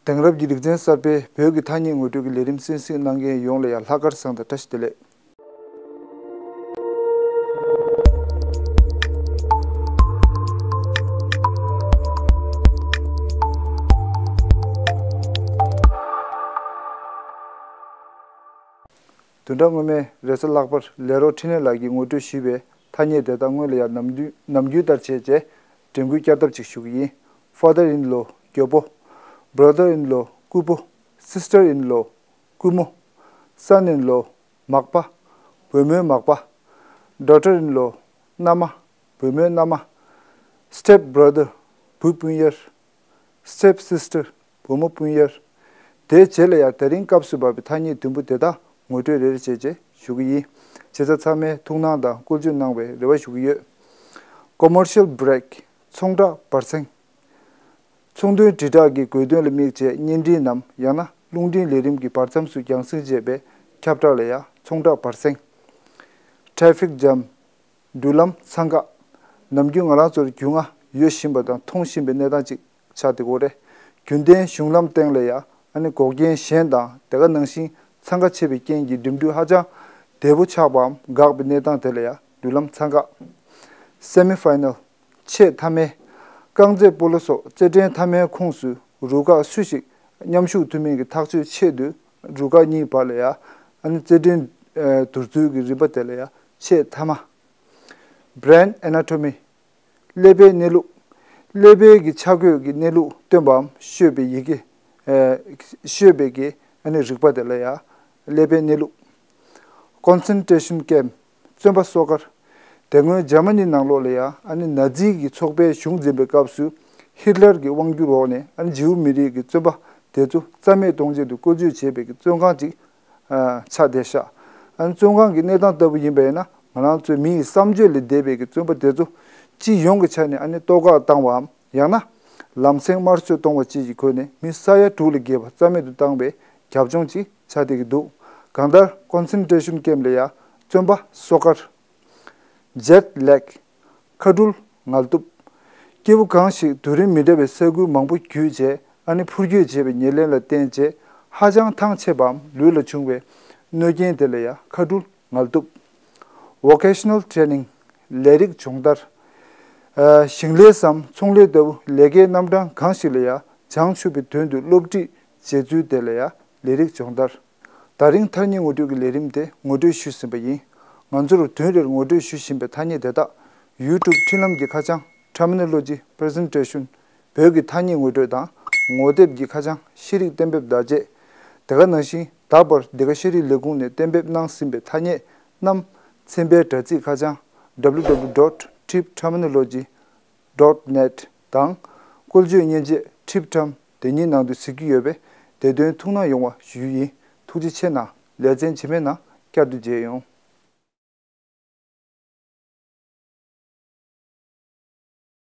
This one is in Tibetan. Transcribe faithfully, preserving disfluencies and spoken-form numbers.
དེང་རབས་ཀྱི་རིག་ཚན་གསར་པའི་བོད་ཀྱི་ཐ་སྙད་ངོ་སྤྲོད་ཀྱི་ལས་རིམ་གསན་གཟིགས་གནང་མཁན་ཡོངས་ལ་ཡང་ལྷག་དཀར་བཟང་དང་བཀྲ་ཤིས་བདེ་ལེགས། བདུན་ཕྲག་སྔོན་མའི་རེས་གཟའ་ལྷག་པར་ལས་རོགས་འཕྲིན་ལས་ལགས་ཀྱིས་ངོ་སྤྲོད་ཞུས་པའི་ཐ་སྙད་དེ་དག་སྔོན་ལ་ཡང་ནམ་རྒྱུན་ནམ་རྒྱུན་ལྟར་བྱས་རྗེས་དྲན་སྐུལ་བསྐྱར་ལྡབ་ཅིག་ཞུ་གི་ཡིན། Father in law། གྱོག་པོ། Brother in law། སྐུ་པོ། Sister in law། སྐུ་མོ། Son in law། མག་པ། བུ་མོའི་མག་པ། Daughter in law། མནའ་མ། བུ་མོའི་མནའ་མ། Step brother། བུ་སྤུན་གཡར། Step sister། བུ་མོ་སྤུན་གཡར། དེའི་རྗེས་ལ་ཡང་དེ་རིང་སྐབས་སུ་བབས་པའི་ཐ་སྙད་བདུན་པོ་དེ་དག་ངོ་སྤྲོད་རེ་རེ་བྱས་རྗེས་ཞུ་གི་ཡིན། བྱས་ཙང་ཚང་མས་ཐུགས་སྣང་དང་བཀོལ་སྤྱོད་གནང་བའི་རེ་བ་ཞུ་གི་ཡོད། Commercial break། ཚོང་བསྒྲགས་བར་གསེང་། ཚོང་དོན་དྲིལ་བསྒྲགས་ཀྱི་དགོས་དོན་ལ་དམིགས་བྱས་བརྙན་འཕྲིན་ནམ་ཡང་ན་རླུང་འཕྲིན་ལས་རིམ་གྱི་བར་མཚམས་སུ་རྒྱང་སྲིང་བྱས་པའི་ཁྱབ་བསྒྲགས་ལ་ཡང་ཚོང་བསྒྲགས་བར་གསེང་། Traffic jam། འགྲུལ་ལམ་འཚང་ཁ། ནམ་རྒྱུན་ང་རང་ཚོར་རྒྱུས་མངའ་ཡོད་བཞིན་པ་དང་མཐོང་བཞིན་པའི་གནས་སྟངས་ཅིག་ཆགས་བསྡད་ཡོད་རེད། རྒྱུན་ལྡན་གཞུང་ལམ་སྟེང་ལ་ཡང་ཨ་ནི་འགོག་རྐྱེན་གཞན་དང་དེ་ག་ནང་བཞིན་འཚང་ཁ་ཆད་པའི་རྐྱེན་གྱིས་འགྲིམ་འགྲུལ་ཧ་ཅང་བདེ་པོ་ཆགས་པའམ་འགག་པའི་གནས་སྟངས་དེ་ལ་ཡང་འགྲུལ་ལམ་འཚང་ཁ། Semi final། ཆེས་མཐའ་མའི། རྐང་རྩེད་སྤོ་ལོ་སོགས་རྩེད་འགྲན་མཐའ་མའི་ཁོངས་སུ་རུ་ཁག་སུ་ཞིག་མཉམ་ཞུགས་ཐུབ་མིན་གྱི་ཐག་གཅོད་ཆེད་དུ་རུ་ཁག་གཉིས་བར་ལ་ཡང་ཨ་ནི་རྩེད་འགྲན་ཨ་བསྡུར་ཚུལ་གྱི་རིམ་པ་དེ་ལ་ཡང་ཆེས་མཐའ་མ། Brain anatomy། ཀླད་པའི་གནས་ལུགས། ཀླད་པའི་གི་ཆ་བགོས་ཀྱི་གནས་ལུགས་སྟོན་པའམ་ཤོད་པའི་ཡི་གེ་ཨ་ཤོད་པའི་གི་ཨ་ནི་རིག་པ་དེ་ལ་ཡང་ཀླད་པའི་གནས་ལུགས། Concentration camp། བཙོན་པ་སོ་ཁར། དེ་སྔོན་འཇར་མ་ནི་ནང་ལོགས་ལ་ཡང་ཨ་ནི་ནཱ་ཛི་གི་ཚོགས་པའི་གཞུང་འཛིན་པའི་སྐབས་སུ་ཧིཊ་ལར་གྱི་དབང་སྒྱུར་འོག་ནས་ཨ་ནི་ཇིའུ་མི་རིགས་ཀྱི་བཙོན་པ་དེ་ཚོ་རྩ་མེད་གཏོང་ཆེད་དུ་བཀོལ་སྤྱོད་བྱས་པའི་གི་བཙོན་ཁང་ཅིག་ཨ་ཆགས་བསྡད་ཤག་ཨ་ནི་བཙོན་ཁང་གི་གནས་སྟངས་ལྟ་བུ་ཡིན་པ་ཡིན་ན་ང་རང་ཚོའི་མི་ཡི་བསམ་སྤྱོད་ལས་འདས་པའི་གི་བཙོན་པ་དེ་ཚོ་སྤྱི་ཡོངས་ཀྱི་ཆ་ནས་ཨ་ནི་བཏོག་བཀག་བཏང་བའམ་ཡང་ན་ལམ་སེང་དམར་གསོད་གཏོང་བ་བཅས་ཀྱི་སྒོ་ནས་མི་ས་ཡ་དྲུག་ལས་བརྒལ་བ་རྩ་མེད་དུ་བཏང་བའི་རྒྱབ་ལྗོངས་ཅིག་ཆགས་བསྡད་ཀྱི་འདུག་གང་ལྟར་ཀོན་སེན་ཊྲེ་ཤན་ཀེམ་ལ་ཡ་བཙོན་པ་སོ་ཁར། Jet lag། ཁ་སྦྲུལ་ངལ་དུབ། སྐྱེ་བོ་གང་ཞིག་དུས་རིམ་མི་འདྲ་བའི་ས་ཁུལ་མང་པོ་བརྒྱུད་བྱས་ཨ་ནི་འཕུར་སྐྱོད་བྱས་པའི་ཉེར་ལེན་ལ་བརྟེན་བྱས་ཧ་ཅང་ཐང་ཆད་པའམ་ལུས་ལ་བྱུང་བའི་གནོད་རྐྱེན་དེ་ལ་ཡ་ཁ་སྦྲུལ་ངལ་དུབ། Vocational training། ལས་རིགས་སྦྱོང་བརྡར། ཨ་ཞིང་ལས་སམ་ཚོང་ལས་ལྟ་བུ་ལས་ཀའི་རྣམ་གྲངས་གང་ཞིག་ལ་ཡ་བྱང་ཆུབ་པའི་དོན་དུ་སློབ་ཁྲིད་བྱེད་ཚུལ་དེ་ལ་ཡ་ལས་རིགས་སྦྱོང་བརྡར། ད་རིང་ཐ་སྙད་ངོ་སྤྲོད་ཀྱི་ལས་རིམ་དེ་ངོ་སྤྲོད་ཞུས་ཟིན་པ་ཡིན། ང་ཚོར་དུས་རེར་ངོ་སྤྲོད་ཞུ་བཞིན་པའི་ཐ་སྙད་དེ་དག་ཡུ་ཊུབ་འཕྲིན་ལམ་གྱི་ཁ་བྱང་Terminology Presentation། བོད་ཀྱི་ཐ་སྙད་ངོ་སྤྲོད་དང་ངོ་དེབ་ཀྱི་ཁ་བྱང་ཤེས་རིག་གཏན་འབེབས་བརྡ་ཆད། དེ་ག་ནང་བཞིན་ད་བར་འདི་ག་ཤེས་རིག་ལས་ཁུངས་ནས་གཏན་འབེབས་གནང་ཟིན་པའི་ཐ་སྙད་རྣམས་ཚན་པའི་དྲ་ཚིགས་ཁ་བྱང་W W W dot trip terminology dot net དང་བཀོལ་སྤྱོད་མཉེན་ཆས་Trip Term དེ་ཉིད་ནང་དུ་གཟིགས་རྒྱུ་ཡོད་པས་དེ་དོན་ཐུགས་སྣང་ཡོང་བ་ཞུ་རྒྱུ་ཡིན། ཐུགས་རྗེ་ཆེ་གནང་། ལེ་ཚན་རྗེས་མའི་ནང་བསྐྱར་དུ་མཇལ་ཡོང་།